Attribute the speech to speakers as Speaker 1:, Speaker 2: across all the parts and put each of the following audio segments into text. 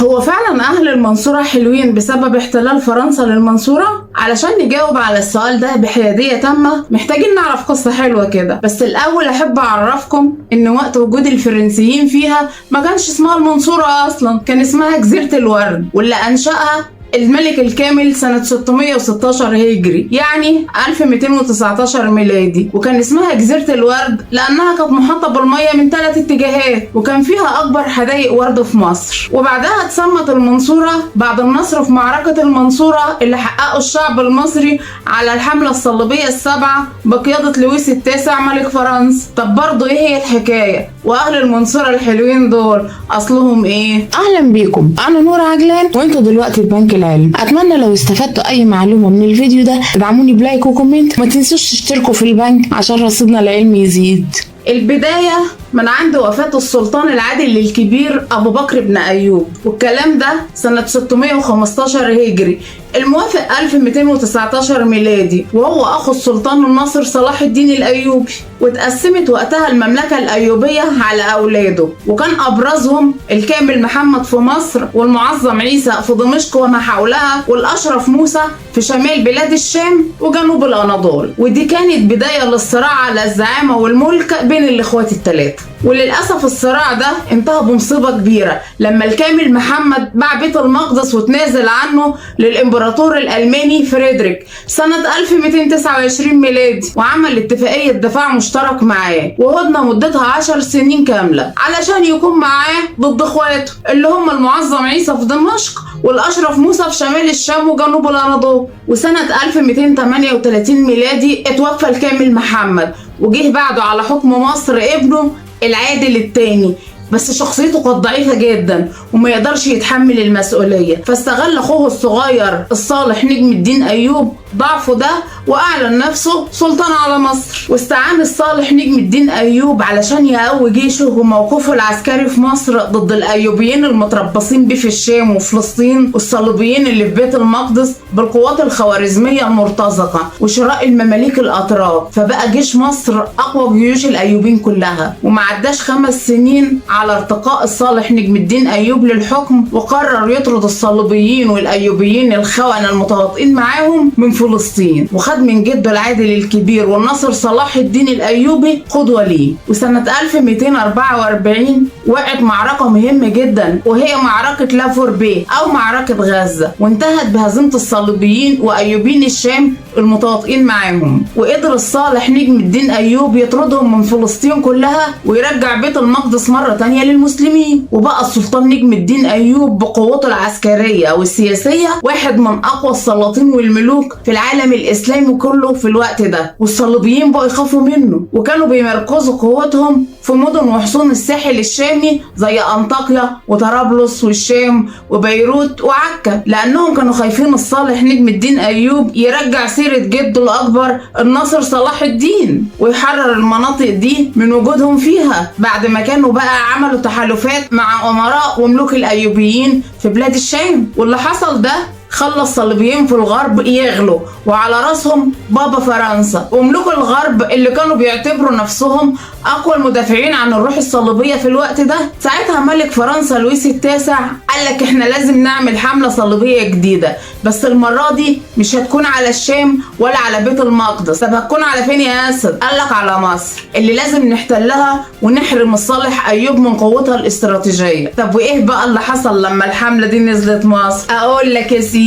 Speaker 1: هو فعلا أهل المنصورة حلوين بسبب احتلال فرنسا للمنصورة؟ علشان نجاوب على السؤال ده بحيادية تامة محتاجين نعرف قصة حلوة كده. بس الأول أحب أعرفكم إن وقت وجود الفرنسيين فيها ما كانش اسمها المنصورة أصلا، كان اسمها جزيرة الورد، واللي أنشأها الملك الكامل سنة 616 هجري، يعني 1219 ميلادي. وكان اسمها جزيرة الورد لأنها كانت محاطة بالمية من 3 اتجاهات، وكان فيها أكبر حدائق ورد في مصر. وبعدها اتسمت المنصورة بعد النصر في معركة المنصورة اللي حققه الشعب المصري على الحملة الصليبية السبعة بقيادة لويس التاسع ملك فرنسا. طب برضه ايه هي الحكاية؟ وأهل المنصورة الحلوين دول أصلهم ايه؟
Speaker 2: اهلا بيكم، انا نور عجلان وانتوا دلوقتي في بنك العلم. اتمنى لو استفدتوا اي معلومة من الفيديو ده تدعموني ب like و comment، ما تنسوش تشتركوا في البنك عشان رصيدنا العلمي يزيد.
Speaker 1: البداية من عند وفاة السلطان العادل الكبير أبو بكر بن أيوب، والكلام ده سنة 615 هجري الموافق 1219 ميلادي، وهو أخو السلطان الناصر صلاح الدين الأيوبي. واتقسمت وقتها المملكة الأيوبية على أولاده، وكان أبرزهم الكامل محمد في مصر، والمعظم عيسى في دمشق وما حولها، والأشرف موسى في شمال بلاد الشام وجنوب الأناضول. ودي كانت بداية للصراع على الزعامة والملك بين الإخوات الثلاثة. وللأسف الصراع ده انتهى بمصيبة كبيرة لما الكامل محمد باع بيت المقدس وتنازل عنه للإمبراطور الألماني فريدريك سنة 1229 ميلادي، وعمل اتفاقية دفاع مشترك معاه وهدنة مدتها 10 سنين كاملة علشان يكون معاه ضد اخواته اللي هم المعظم عيسى في دمشق والأشرف موسى في شمال الشام وجنوب الأناضول. وسنة 1238 ميلادي اتوفى الكامل محمد، وجه بعده على حكم مصر ابنه العادل الثاني، بس شخصيته كانت ضعيفة جدا وما يقدرش يتحمل المسؤولية، فاستغل اخوه الصغير الصالح نجم الدين ايوب ضعفه ده واعلن نفسه سلطان على مصر. واستعان الصالح نجم الدين ايوب علشان يقوي جيشه وموقفه العسكري في مصر ضد الايوبيين المتربصين بيه في الشام وفلسطين والصليبيين اللي في بيت المقدس بالقوات الخوارزمية المرتزقة وشراء المماليك الاتراك. فبقى جيش مصر اقوى جيوش الايوبيين كلها. وما عداش 5 سنين على ارتقاء الصالح نجم الدين ايوب للحكم، وقرر يطرد الصليبيين والايوبيين الخونة المتواطئين معاهم من فلسطين، وخد من جده العادل الكبير والناصر صلاح الدين الايوبي قدوة ليه. وسنة 1244 وقعت معركة مهمة جدا، وهي معركة لافوربي او معركة غزة، وانتهت بهزيمة الصليبيين وايوبيين الشام المتواطئين معاهم. وقدر الصالح نجم الدين ايوب يطردهم من فلسطين كلها ويرجع بيت المقدس مرة تانية للمسلمين. وبقى السلطان نجم الدين ايوب بقوته العسكرية والسياسية واحد من اقوى السلاطين والملوك في العالم الاسلامي كله في الوقت ده، والصليبيين بقوا يخافوا منه، وكانوا بيمركزوا قوتهم في مدن وحصون الساحل الشامي زي انطاكيا وطرابلس والشام وبيروت وعكا، لانهم كانوا خايفين الصالح نجم الدين ايوب يرجع سيرة جده الاكبر الناصر صلاح الدين ويحرر المناطق دي من وجودهم فيها، بعد ما كانوا بقى عملوا تحالفات مع امراء وملوك الايوبيين في بلاد الشام. واللي حصل ده خلى الصليبيين في الغرب يغلوا، وعلى راسهم بابا فرنسا وملوك الغرب اللي كانوا بيعتبروا نفسهم اقوى المدافعين عن الروح الصليبية في الوقت ده. ساعتها ملك فرنسا لويس التاسع قال لك احنا لازم نعمل حملة صليبية جديدة، بس المرة دي مش هتكون على الشام ولا على بيت المقدس. طب هتكون على فين يا اسد؟ قال لك على مصر اللي لازم نحتلها ونحرم الصالح ايوب من قوتها الاستراتيجية. طب وايه بقى اللي حصل لما الحملة دي نزلت مصر؟ اقول لك يا سيدي،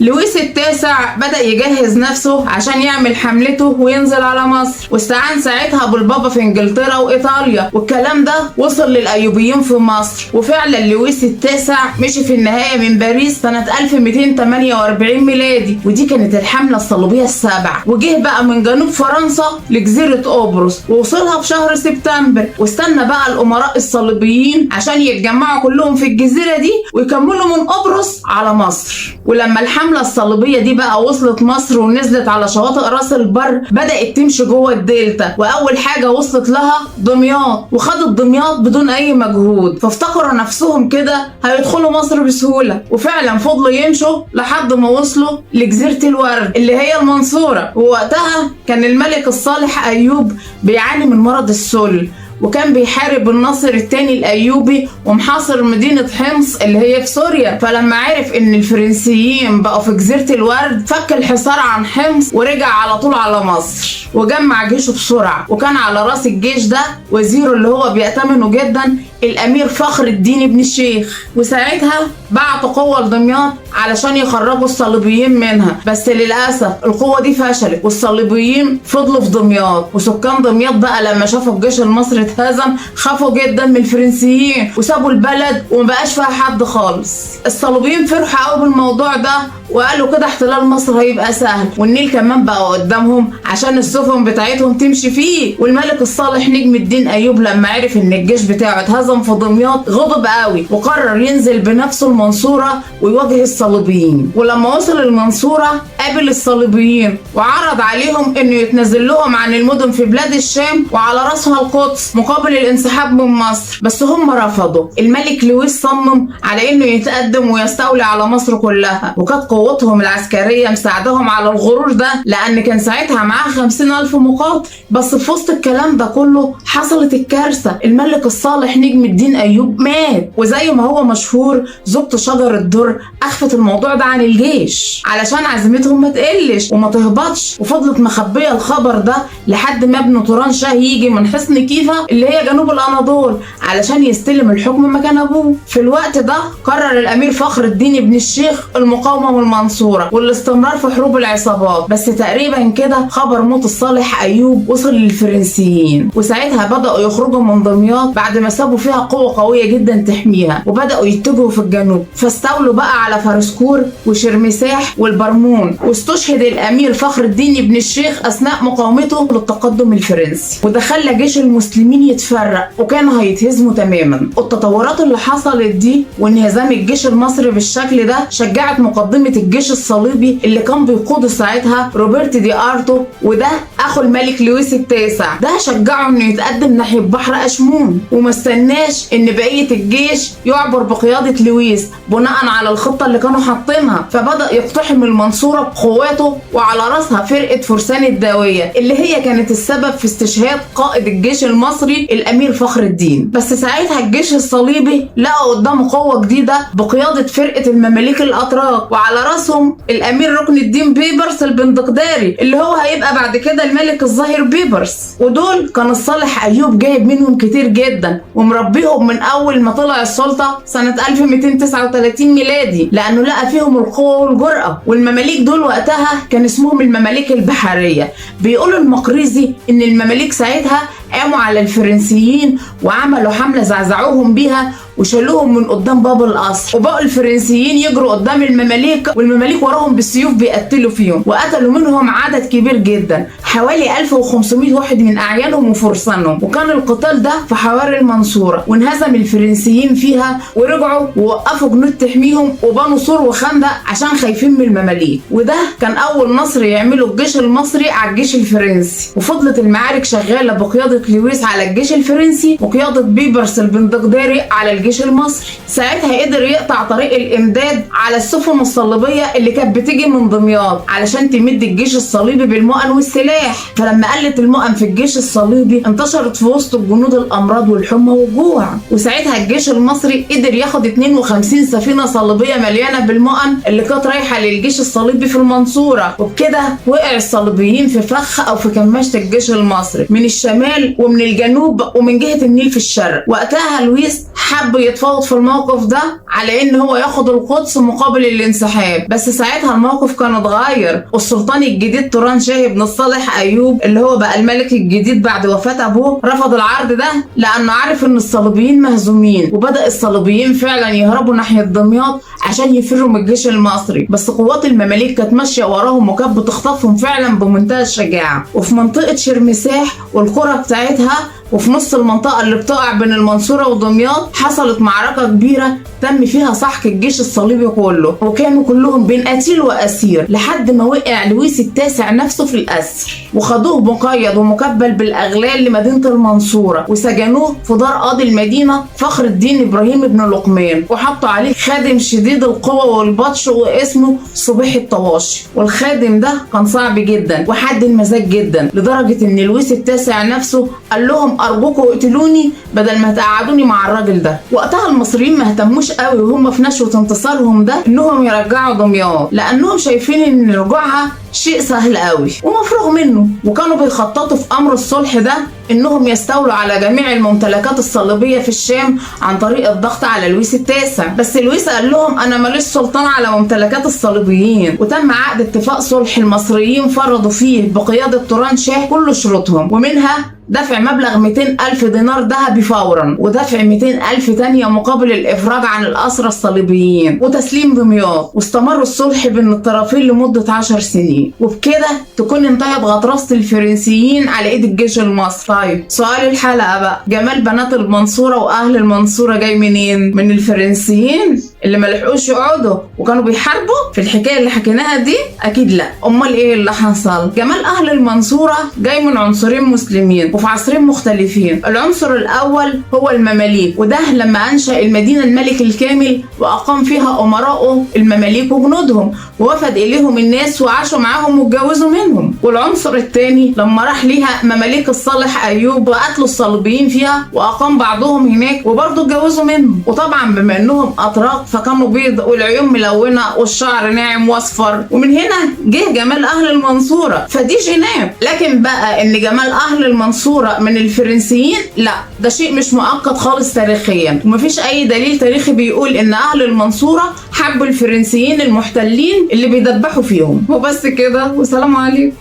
Speaker 1: لويس التاسع بدأ يجهز نفسه عشان يعمل حملته وينزل على مصر، واستعان ساعتها بالبابا في انجلترا وايطاليا، والكلام ده وصل للايوبيين في مصر. وفعلا لويس التاسع مشي في النهاية من باريس سنة 1248 ميلادي، ودي كانت الحملة الصليبية السابعة. وجه بقى من جنوب فرنسا لجزيرة قبرص ووصلها في شهر سبتمبر، واستنى بقى الامراء الصليبيين عشان يتجمعوا كلهم في الجزيرة دي ويكملوا من قبرص على مصر. ولما الحملة الصليبية دي بقى وصلت مصر ونزلت على شواطئ راس البر، بدأت تمشي جوه الدلتا، واول حاجة وصلت لها دمياط، وخدت دمياط بدون اي مجهود، فافتكروا نفسهم كده هيدخلوا مصر بسهولة، وفعلا فضلوا يمشوا لحد ما وصلوا لجزيرة الورد اللي هي المنصورة. ووقتها كان الملك الصالح ايوب بيعاني من مرض السل، وكان بيحارب الناصر الثاني الايوبي ومحاصر مدينة حمص اللي هي في سوريا. فلما عرف ان الفرنسيين بقوا في جزيرة الورد فك الحصار عن حمص ورجع على طول على مصر وجمع جيشه بسرعة. وكان على راس الجيش ده وزيره اللي هو بيأتمنه جدا الامير فخر الدين بن الشيخ. وساعتها بعتوا قوة لدمياط علشان يخرجوا الصليبيين منها، بس للاسف القوة دي فشلت والصليبيين فضلوا في دمياط. وسكان دمياط بقى لما شافوا الجيش المصري اتهزم خافوا جدا من الفرنسيين وسابوا البلد ومبقاش فيها حد خالص. الصليبيين فرحوا قوي بالموضوع ده وقالوا كده احتلال مصر هيبقى سهل، والنيل كمان بقى قدامهم عشان السفن بتاعتهم تمشي فيه. والملك الصالح نجم الدين ايوب لما عرف ان الجيش بتاعه اتهزم في دمياط غضب قوي وقرر ينزل بنفسه المنصورة ويواجه الصليبيين. ولما وصل المنصورة قابل الصليبيين وعرض عليهم انه يتنازل لهم عن المدن في بلاد الشام وعلى راسها القدس مقابل الانسحاب من مصر، بس هم رفضوا. الملك لويس صمم على انه يتقدم ويستولي على مصر كلها، وكانت قوتهم العسكرية مساعدهم على الغرور ده لان كان ساعتها معاه 50,000 مقاتل. بس في وسط الكلام ده كله حصلت الكارثة، الملك الصالح نجم الدين ايوب مات. وزي ما هو مشهور زوجته شجر الدر اخفت الموضوع ده عن الجيش علشان عزيمتهم ما تقلش وما تهبطش، وفضلت مخبية الخبر ده لحد ما ابن توران شاه يجي من حصن كيفا اللي هي جنوب الاناضول علشان يستلم الحكم مكان ابوه. في الوقت ده قرر الامير فخر الدين ابن الشيخ المقاومة والمنصورة والاستمرار في حروب العصابات. بس تقريبا كده خبر موت الصالح ايوب وصل للفرنسيين، وساعتها بدأوا يخرجوا من دمياط بعد ما سابوا فيها قوة قوية جدا تحميها، وبدأوا يتجهوا في الجنوب. فاستولوا بقى على فارسكور وشرمساح والبرمون، واستشهد الامير فخر الدين ابن الشيخ اثناء مقاومته للتقدم الفرنسي، وده خلى جيش المسلمين يتفرق وكانوا هيتهزموا تماما. التطورات اللي حصلت دي وانهزام الجيش المصري بالشكل ده شجعت مقدمة الجيش الصليبي اللي كان بيقوده ساعتها روبرت دي ارتو، وده اخو الملك لويس التاسع. ده شجعه انه يتقدم ناحية بحر اشمون وما استناش ان بقية الجيش يعبر بقيادة لويس بناء على الخطة اللي كانوا حاطينها. فبدأ يقتحم المنصورة بقواته وعلى راسها فرقة فرسان الداوية اللي هي كانت السبب في استشهاد قائد الجيش المصري الامير فخر الدين. بس ساعتها الجيش الصليبي لقى قدامه قوة جديدة بقيادة فرقة المماليك الاتراك وعلى راسهم الامير ركن الدين بيبرس البندقداري اللي هو هيبقى بعد كده الملك الظاهر بيبرس. ودول كان الصالح ايوب جايب منهم كتير جدا ومربيهم من اول ما طلع السلطة سنة 1239 ميلادي، لانه لقى فيهم القوة والجرأة. والمماليك دول وقتها كان اسمهم المماليك البحرية. بيقولوا المقريزي ان المماليك ساعتها قاموا على الفرنسيين وعملوا حملة زعزعوهم بيها وشالوهم من قدام باب القصر، وبقوا الفرنسيين يجروا قدام المماليك والمماليك وراهم بالسيوف بيقتلوا فيهم، وقتلوا منهم عدد كبير جدا حوالي 1500 واحد من اعيانهم وفرسانهم. وكان القتال ده في حواري المنصورة، وانهزم الفرنسيين فيها ورجعوا ووقفوا جنود تحميهم وبنوا سور وخندق عشان خايفين من المماليك. وده كان اول نصر يعمله الجيش المصري على الجيش الفرنسي. وفضلت المعارك شغالة بقيادة لويس على الجيش الفرنسي وقيادة بيبرس البندقداري على الجيش المصري. ساعتها قدر يقطع طريق الامداد على السفن الصليبية اللي كانت بتيجي من دمياط علشان تمد الجيش الصليبي بالمؤن والسلاح. فلما قلت المؤن في الجيش الصليبي انتشرت في وسط الجنود الامراض والحمى والجوع. وساعتها الجيش المصري قدر ياخد 52 سفينة صليبيه مليانة بالمؤن اللي كانت رايحة للجيش الصليبي في المنصورة. وبكده وقع الصليبيين في فخ او في كماشة الجيش المصري من الشمال ومن الجنوب ومن جهة النيل في الشرق. وقتها لويس حب يتفاوض في الموقف ده على ان هو ياخد القدس مقابل الانسحاب، بس ساعتها الموقف كان اتغير، والسلطان الجديد توران شاه بن الصالح ايوب اللي هو بقى الملك الجديد بعد وفاة ابوه رفض العرض ده لانه عارف ان الصليبيين مهزومين. وبدأ الصليبيين فعلا يهربوا ناحية دمياط عشان يفروا من الجيش المصري، بس قوات المماليك كانت ماشية وراهم وكانت بتخطفهم فعلا بمنتهى الشجاعة. وفي منطقة شرمساح والقرى بتاعتها وفي نص المنطقة اللي بتقع بين المنصورة ودمياط حصلت معركة كبيرة تم فيها سحق الجيش الصليبي كله، وكانوا كلهم بين قتيل وأسير لحد ما وقع لويس التاسع نفسه في الأسر، وخدوه مقيد ومكبل بالأغلال لمدينة المنصورة وسجنوه في دار قاضي المدينة فخر الدين إبراهيم بن لقمان، وحطوا عليه خادم شديد القوة والبطش واسمه صبيح الطواشي. والخادم ده كان صعب جدا وحاد المزاج جدا لدرجة ان لويس التاسع نفسه قال لهم لهم ارجوكوا اقتلوني بدل ما تقعدوني مع الراجل ده. وقتها المصريين ما اهتموش قوي وهم في نشوة انتصارهم ده انهم يرجعوا دمياط، لانهم شايفين ان رجوعها شيء سهل قوي ومفروغ منه. وكانوا بيخططوا في امر الصلح ده انهم يستولوا على جميع الممتلكات الصليبية في الشام عن طريق الضغط على لويس التاسع، بس لويس قال لهم انا ماليش سلطان على ممتلكات الصليبيين. وتم عقد اتفاق صلح المصريين فرضوا فيه بقيادة توران شاه كل شروطهم، ومنها دفع مبلغ 200 ألف دينار ذهبي فورا، ودفع 200 ألف تانية مقابل الإفراج عن الأسرى الصليبيين، وتسليم دمياط. واستمر الصلح بين الطرفين لمدة 10 سنين، وبكده تكون انتهت غطرسة الفرنسيين على ايد الجيش المصري. طيب سؤال الحلقة بقى، جمال بنات المنصورة وأهل المنصورة جاي منين؟ من الفرنسيين اللي ملحقوش يقعدوا وكانوا بيحاربوا في الحكاية اللي حكيناها دي؟ أكيد لا. أمال إيه اللي حصل؟ جمال أهل المنصورة جاي من عنصرين مسلمين وفي عصرين مختلفين. العنصر الأول هو المماليك، وده لما أنشأ المدينة الملك الكامل وأقام فيها أمراءه المماليك وجنودهم، ووفد إليهم الناس وعاشوا معاهم واتجوزوا منهم. والعنصر الثاني لما راح ليها مماليك الصالح أيوب وقتلوا الصليبيين فيها وأقام بعضهم هناك وبرضه اتجوزوا منهم. وطبعا بما إنهم أتراك فكانوا بيض والعيون ملونة والشعر ناعم واصفر، ومن هنا جه جمال أهل المنصورة، فدي جينات. لكن بقى إن جمال أهل المنصورة من الفرنسيين، لا، ده شيء مش مؤكد خالص تاريخيا، ومفيش أي دليل تاريخي بيقول إن أهل المنصورة حبوا الفرنسيين المحتلين اللي بيدبحوا فيهم. وبس كده، وسلام عليكم.